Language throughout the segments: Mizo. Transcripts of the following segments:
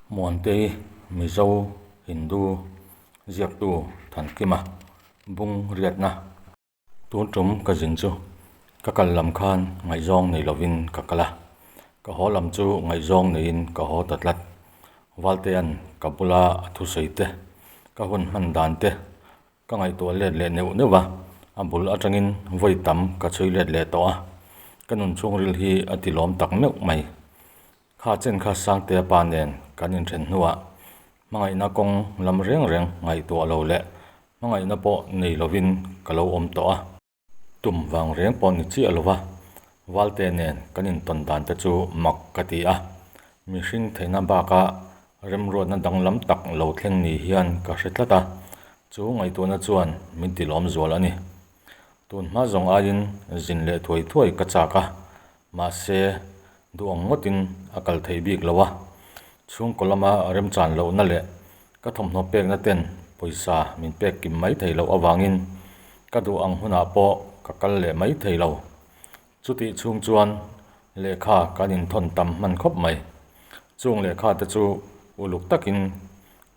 Muantei Mizo Hindu ziaktu Thankima bung riatna. Tun tum ka zin chu ka kal lam khan ngaihzawng nei lovin ka kal a, ka haw lam chu ngaihzawng neiin ka haw ta tlat. Valtea'n ka bula a thusawi te, ka hun hman dan te Ka ngaihtuah let leh neuh neuh va, a bul atangin vawi tam ka chhui let leh tawh a, ka nun chhungril hi a ti lawm tak meuh mai. Kha chen kha Sangtea pa nen kan inthen hnuah hmangaihna kawng lam reng reng ngaihtuah lo leh hmangaihna pawh nei lovin ka lo awm tawh a. Tum vang reng pawh ni chiah lo va, Valte nen kan intawn dan te chu mak ka ti a, mihring theihna baka remruatna danglam tak lo thleng ni hian ka hre tlat a, chu ngaihtuahna chuan min ti lawm zual a ni. Tun hma zawng aiin zin leh thuai thuai ka chak a, mahse duh ang ngawtin a kal theih bik lo a, chhungkaw lama remchan lohna leh Ka thawmhnaw pekna ten pawisa min pek kim mai thei loh avangin ka duh ang hunah pawh ka kal leh mai thei lo. Chutih chhung chuan lehkha kan inthawn tam hman khawp mai. Chung lehkha te chu uluk takin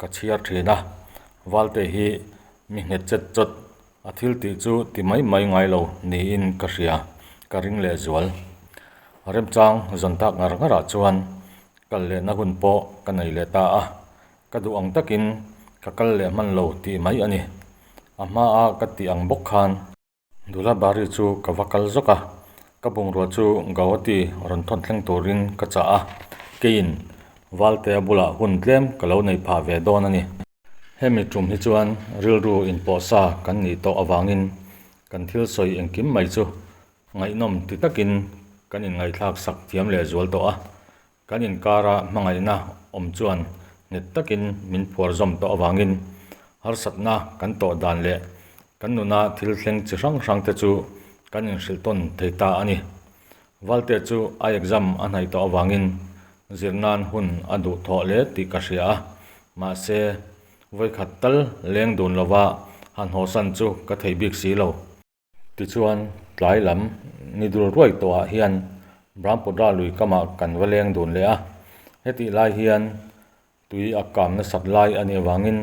ka chhiar thin a, Valte hi mi nghet chet chawt a thil tih chu ti mai mai ngai lo niin ka hria, ka ring leh zual. Remchang zawn tak ngar ngarah chuan Kal lehna hun pawh ka nei leh ta a, ka duh ang takin ka kal leh hman lo tih mai a ni. A hmaa ka tih ang bawk khan. Dulabari chu ka va kal zawk a, ka bungrua chu Gauhati rawn thawn thleng turin ka chah a, keiin Valtea bulah hun tlem ka lo nei phah ve dawn a ni. Hemi tum hi chuan rilru inpawhsa kan nih tawh avangin kan thil sawi engkim mai chu Ngaihnawm ti takin kan inngaihthlak sak thiam leh zual tawh a, kan inkara hmangaihna awm chuan nghet takin min phuar zawm tawh avangin harsatna kan tawh dan leh kan nuna thil thleng chi hrang hrang te chu kan inhrilh tawn thei ta a ni. Valte chu a exam a hnaih tawh avangin zir nan hun a duh thawh hle tih ka hria a, mahse vawikhat tal leng dun lova han hawsan chu ka thei bik si lo. Tichuan, tlai lam ni dul ruai tawhah hian Brahmaputra lui kamah kan va leng dun leh a. Hetih lai hian tui a kam nasat lai a nih avangin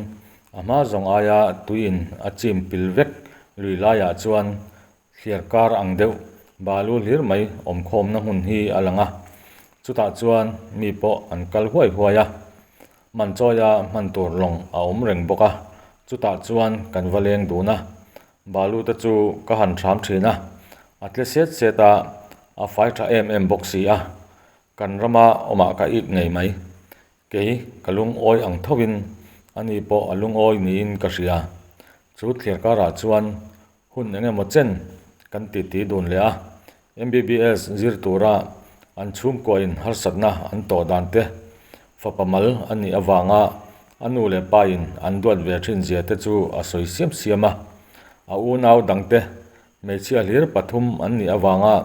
a hma zawng aia tuiin a chim pil vek lui laiah chuan thliar kar ang deuh balu hlir mai awmkhawmna hmun hi a lang a. Chutah chuan mi pawh an kal huai huai a. Man chawia hman tur lawng a awm reng bawk a, chutah chuan kan va leng dun a. Balu te chu ka han hram thin a, a tle set set a, a fai tha em em bawk si a, kan rama awmah ka ik ngei mai. Kei ka lungawi ang thovin ani pawh a lungawi niin ka hria. Chu thliar karah chuan hun eng emaw chen kan titi dun leh a, MBBS zir tura an chhungkuain harsatna an tawh dan te, fapa mal a nih avanga a nu leh pain an duat ve thin zia te chu a sawi siam siam a. A unau dangte hmeichhia hlir pathum an nih avanga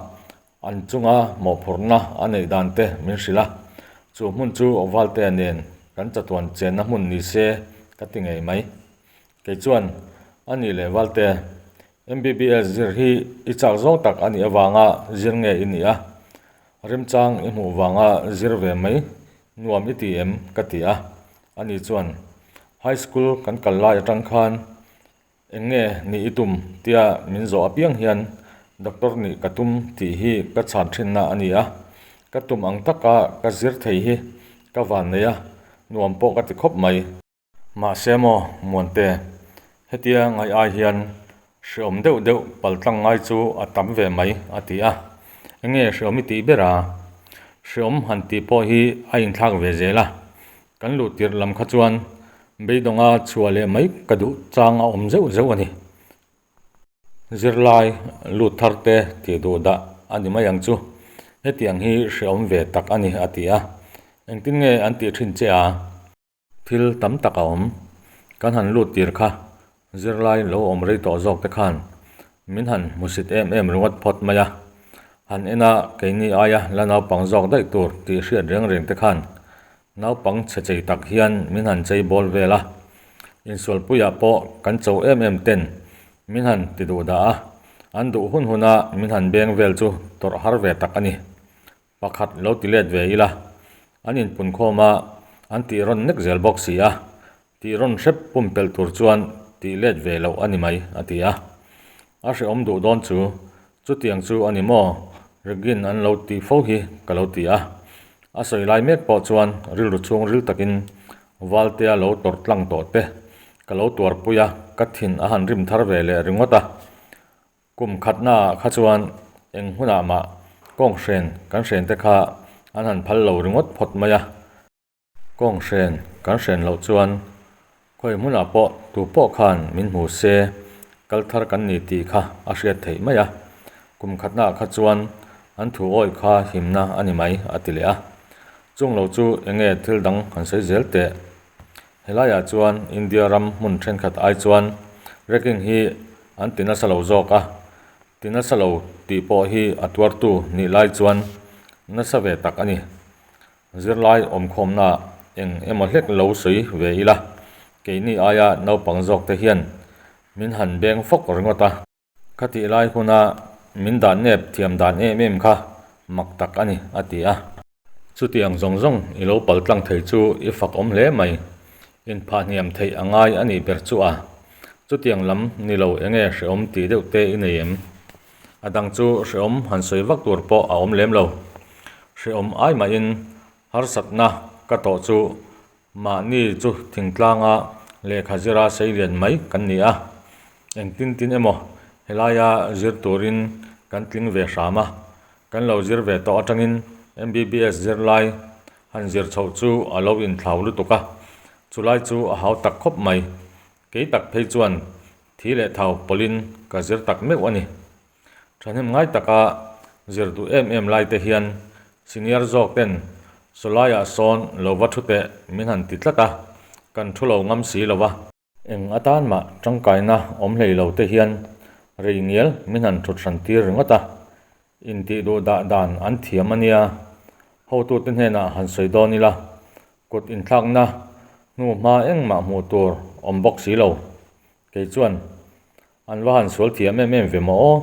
an chunga mawhphurhna a neih dan te min hrilh a. Chu hmun chu Valtea nen kan chatuan chenna hmun ni se ka ti ngei mai. Kei chuan, A nih leh Valte, MBBS zir hi i chak zawng tak a nih avanga zir nge i nih a? Remchang i hmuh vanga zir ve mai nuam i ti em? ka ti a. Ani chuan, High school kan kal lai atang khan eng nge nih i tum tia min zawh apiang hian doctor nih ka tum tih hi ka chhan thinna a ni a. Ka tum ang taka ka zir thei hi ka vannei a, nuam pawh ka ti khawp mai. Mahse maw Muante, hetia ngaih ai hian hreawm deuh deuh paltlang ngai chu a tam ve mai a ti a. Enge hreawm i tih ber a? Hreawm han tih pawh hi a inthlak ve zel a, kan luh tirh lam kha chuan beidawnga chhuah leh mai ka duh chang a awm zeuh zeuh a ni. Zirlai lut thar te tih duh dah a ni mai ang chu. Hetiang hi hreawm ve tak a ni a ti a. Engtin nge an tih thin che a? Thil tam tak a awm. Kan han lut tir kha zirlai lo awm rei tawh zawk te khan min han hmusit em em ringawt phawt mai a. Han en a keini aia la naupang zawk daih tur tih hriat reng reng te khan naupang chhe chei tak hian min han chei bawl vel a. Insualpuiah pawh kan cho em em ten min han ti duh dah a, an duh hun huna min han beng vel chu tawrh har ve tak a ni. Pakhat lo ti let ve ila, an inpunkhawm a, An tih rawn nek zel bawk si a, tih rawn hrep pumpelh tur chuan tih let ve loh a ni mai, a ti a. A hrehawm duh dawn chu, chutiang chu a ni maw? Regin an lo tih fo hi ka lo ti a. A sawi lai mek pawh chuan rilru chhungril takin Valtea lo tawrh tlang tawh te ka lo tuarpui a, ka thin a han rim thar ve leh ringawt a. Kum khatnaah kha chuan eng hunah mah kawng hren kan hren te kha an han phal lo ringawt phawt mai a. Kawng hren kan hren loh chuan khawi hmunah pawh tu pawh khan min hmu se kal thar kan ni tih kha a hriat theih mai a. Kum khatnaah kha chuan an thu awih kha himna a ni mai a ti leh a. Chung lo chu enge thil dang han sawi zel teh. Helaiah chuan India ram hmun thenkhat ai chuan ragging hi an ti nasa lo zawk a, ti nasa lo tih pawh hi a tuartu nih lai chuan nasa ve tak a ni. Zirlai awmkhawmnaah eng emaw hlek lo sawi ve ila, keini aia naupang zawk te hian min han beng fawk ringawt a. Ka tih lai huna min dah nep thiam dan em em kha mak tak a ni, a ti a. Chutiang zawng zawng i lo pal tlang thei chu i fak awm hle mai. Inphahhniam theih a ngai a nih ber chu a. Chutiang lam ni lo enge hrehawm tih deuh te i nei em? A dang chu hrehawm han sawi vak tur pawh a awm lem lo. Hrehawm ai mahin harsatna ka tawh chu Mahni chu thingtlanga lehkha zira sei lian mai kan ni a, engtin tin emaw helaia zir turin kan tling ve hram a, kan lo zir ve tawh atangin MBBS zirlai han zir chhoh chu a lo inthlau lutuk a, chulai chu a hau tak khawp mai. Kei tak phei chuan thi leh thau pawlhin ka zir tak meuh a ni. Thahnem ngai taka zir duh em em lai te hian senior zawk ten sawlaiah sawn lo va thu teh min han ti tlat a, kan thu lo ngam si lo va. Eng atan mah tangkaina awm hlei lo te hian rei ngial min han thut hran tir ringawt a, intih duh dah dan an thiam a nia, hotute hnenah han sawi dawn ila, kut inthlakna hnu hma engmah hmuh tur awm bawk si lo. Kei chuan An va han sual thiam em em ve maw aw?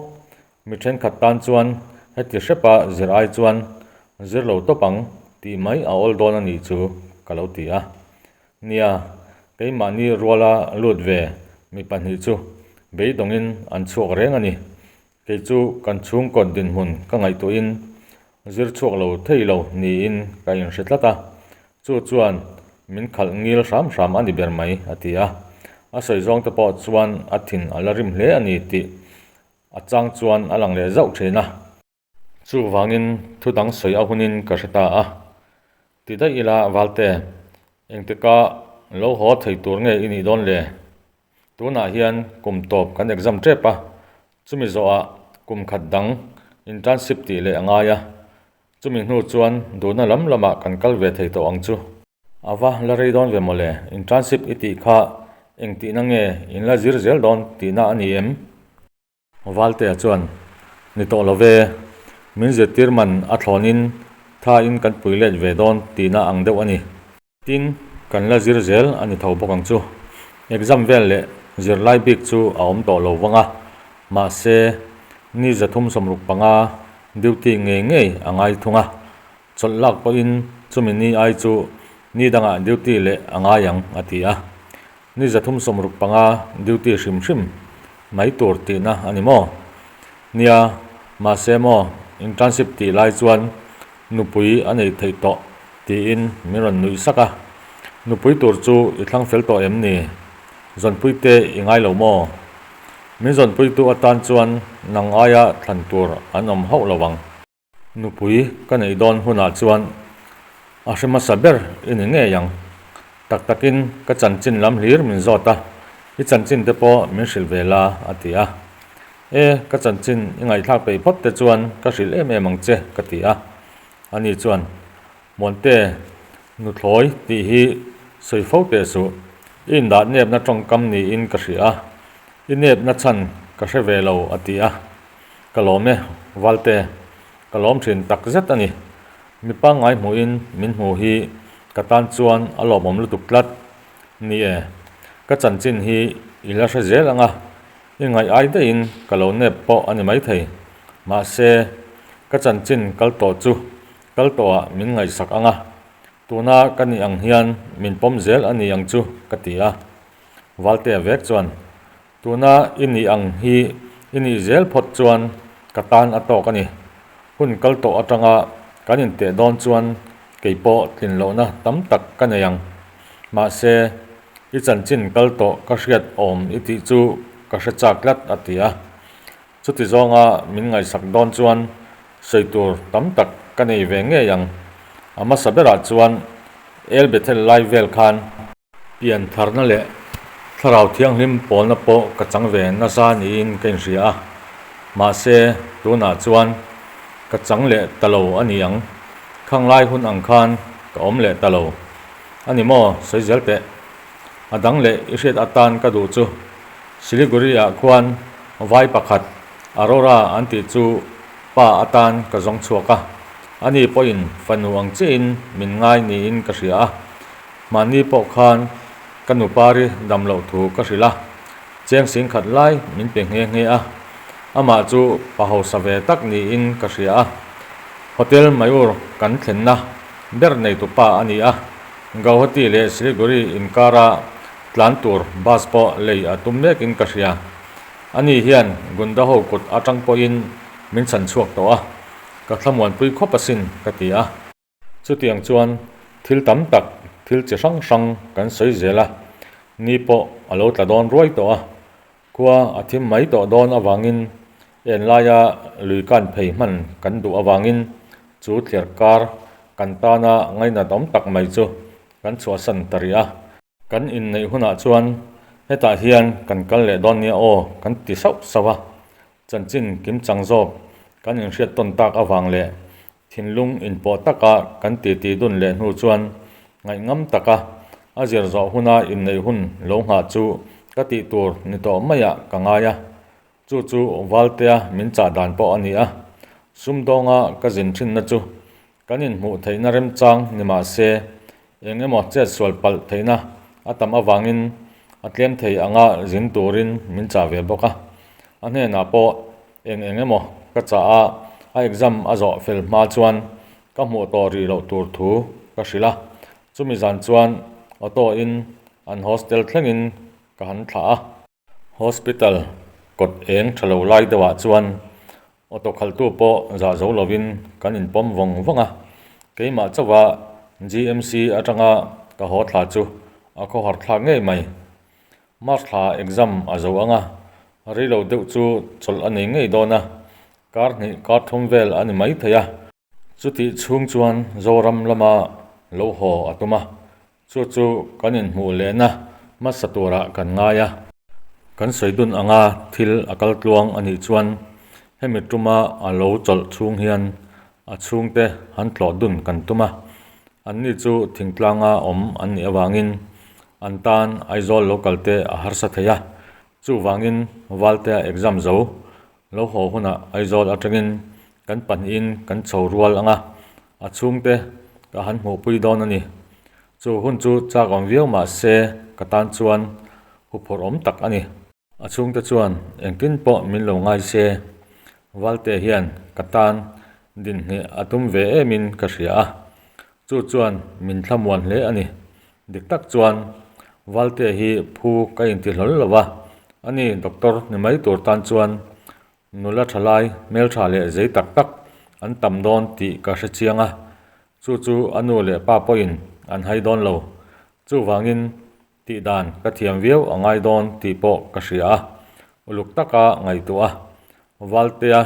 Mi thenkhat tan chuan heti hrepa zir ai chuan zir lo tawp ang tih mai a awl dawn a nih chu ka lo ti a. Nia, keimahni ruala lut ve mi pahnih chu beidawngin an chhuak reng a ni. Kei chu kan chhungkaw dinhmun ka ngaihtuahin zir chhuak lo thei lo niin ka inhre tlat a. Chu chuan min khalh ngil hram hram a ni ber mai, a ti a. A sawi zawng te pawh chuan a thin a la rim hle a ni tih a chang chuan a lang leh zauh thin a. Chuvangin thu dang sawi a hunin ka hre ta a. Ti daih ila Valte, engtika lo haw thei tur nge i nih dawn le? Tunah hian kum tawp kan exam tep a, chumi zawhah kum khat dang internship tih leh a ngai a. Chumi hnu chuan duhna lam lamah kan kal ve thei tawh ang chu. A va la rei dawn ve mawle, internship i tih kha eng tihna nge in la zir zel dawn tihna a ni em? Valtea chuan, Ni tawh lo ve, min zirtir man a thlawnin thain kan pui let ve dawn tihna ang deuh a ni. Tin, kan la zir zel a ni tho bawk ang chu. Exam vel leh zirlai bik chu a awm tawh lo vang a, mahse, ni 365 duty ngei ngei a ngai thung a, chawlh lak pawhin chumi ni ai chu ni dangah duty leh a ngai ang a ti a. Ni 365 duty hrim hrim mai tur tihna a ni maw? Nia, mahse maw internship tih lai chuan Nupui a nei theih tawh tiin min rawn nuih sak a. Nupui tur chu i thlang fel tawh em ni? Zawnpui te i ngai lo maw? Min zawnpuitu atan chuan nang aia thlan tur an awm hauh lo ang. Nupui ka neih dawn hunah chuan a hre hmasa ber i ni ngei ang. Tak takin ka chanchin lam hlir min zawt a, i chanchin te pawh min hrilh ve la a ti a. E, ka chanchin i ngaihthlak peih phawt te chuan ka hrilh em em ang che ka ti a. Ani chuan, Muante, nuthlawi tih hi sawi fo teh suh, i indah nepna tawngkam niin ka hria a, i nepna chhan ka hre ve lo a ti a. Ka lawm e, Valte, ka lawm thin tak zet a ni. Mi pangngai hmuhin min hmu hi ka tan chuan a lawmawm lutuk tlat. Ni e, ka chanchin hi i la hre zel ang a, i ngaih ai daihin ka lo nep pawh a ni maithei. Mahse, ka chanchin kal tawh chu kal tawhah min ngaihsak ang a. Tuna ka nih ang hian min pawm zel a ni ang chu ka ti a. Valtea vek chuan, Tuna i nih ang hi i nih zel phawt chuan ka tan a tawk a ni. Hun kal tawh atanga kan inteh dawn chuan kei pawh tlin lohna tam tak ka nei ang. Mahse, i chanchin kal tawh ka hriat awm i tih chu ka hre chak tlat a ti a. Chuti zawnga min ngaihsak dawn chuan sawi tur tam tak ka nei ve ngei ang. A hmasa berah chuan El Bethel lai vel khan pian tharna leh thlarau thianghlim pawlna pawh ka chang ve nasa niin ka inhria a, mahse tunah chuan ka chang leh ta lo a ni ang. Khang lai hun ang khan ka awm leh ta lo a ni maw? Sawi zel teh. A dang leh i hriat atan ka duh chu Siliguri-ah khuan vai pakhat Aurora an tih chu pa atan ka zawng chhuak a, ani pawhin fanu ang chiahin min ngai niin ka hria a. Mahni pawh khan ka nupari dam loh thu ka hrilh a, cheng sing khat lai min pe nghe nghe a. Amah chu pa hausa ve tak niin ka hria a. Hotel Mayur kan thlenna ber neitu pa a ni a, Gauhati leh Siliguri inkara Tlan tur bus pawh lei a tum mekin ka hria. Ani hian Gunda ho kut atang pawhin min chhan chhuak tawh a, ka thlamuanpui khawp asin ka ti a. Chutiang chuan thil tam tak, thil chi hrang hrang kan sawi zel a, ni pawh a lo tla dawn ruai tawh a, khua a thim mai tawh dawn avangin enlaia lui kan phei hman kan duh avangin chu thliar kar kan tana ngainat awm tak mai chu kan chhuahsan ta rih a. Kan inneih hunah chuan hetah hian kan kal leh dawn nia aw kan ti sauh sauh a, chanchin kimchang zawk kan inhriat tawn tak avang leh thinlung inpawh taka kan titi dun leh hnu chuan ngaihngam taka a zir zawh huna inneih hun lo nghah chu ka tih tur ni tawh maiah ka ngai a. Chu chu Valtea min chah dan pawh a ni a, sumdawnga ka zin thinna chu kan inhmuh theihna remchang ni mah se, eng emaw chetsual palh theihna a tam avangin a tlem thei anga zin turin min chah ve bawk a. A hnenah pawh eng eng emaw ka chah a, a exam a zawh fel hma chuan ka hmuh tawh rih loh tur thu ka hrilh a. Chumi zan chuan auto in an hostel thlengin ka han thlah a. Hospital kawt eng tha lo lai deuhah chuan auto khalhtu pawh zah zo lovin kan inpawm vawng vawng a, keimah chauha GMC atanga ka haw thla chu a khawhar thlak ngei mai. March thla exam a zo ang a, reilo deuh chu chawlh a nei ngei dawn a, kar hnih kar thum vel a ni mai thei a. Chutih chhung chuan Zoram lama lo haw a tum a, chu chu kan inhmuh lehna hmasa turah kan ngai a. Kan sawi dun anga thil a kal tluang a nih chuan hemi tuma a lo chawlh chhung hian a chhungte han tlawh dun kan tum a, anni chu thingtlanga awm an nih avangin an tan Aizawl lo kalte a harsa thei a, chuvangin Valtea exam zo Lo haw hunah Aizawl atangin kan pahnihin kan chho rual ang a, a chhungte ka han hmuhpui dawn a ni. Chu hun chu chak awm viau mah se ka tan chuan huphurh awm tak a ni. A chhungte chuan engtin pawh min lo ngai se, Valte hian ka tan dinhnih a tum ve emin ka hria a, chu chuan min thlamuan hle a ni. Dik tak chuan Valte hi phu ka inti hlawl lo va, ani doctor ni mai tur tan chuan nula tha lai hmeltha leh zei tak tak an tam dawn tih ka hre chiang a, chu chu a nu leh pa pawhin an hai dawn lo. Chuvangin tih dan ka thiam viau a ngai dawn tih pawh ka hria a, uluk taka ngaihtuah a, Valtea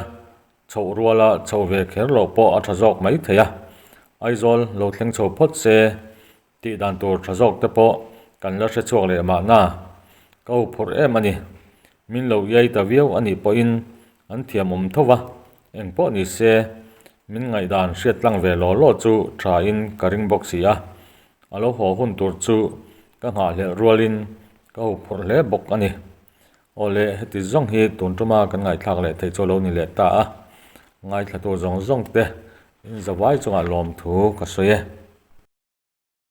Chhoh ruala chhoh ve kher loh pawh a tha zawk mai thei a, Aizawl lo thleng chho phawt se tih dan tur tha zawk te pawh kan la hre chhuak leh mahna. Ka u phurh em a ni. Min lo iai ta viau a nih pawhin an thiamawm tho va, eng pawh ni se min ngaihdan hriat tlang ve law law chu tha in ka ring bawk si a. A lo haw hun tur chu ka nghahhlelh rualin ka u phurh hle bawk a ni. Awle, heti zawng hi tun tuma kan ngaihthlak leh theih chu a lo ni leh ta a, ngaithlatu zawng zawng te in zavai chungah lawmthu ka sawi e.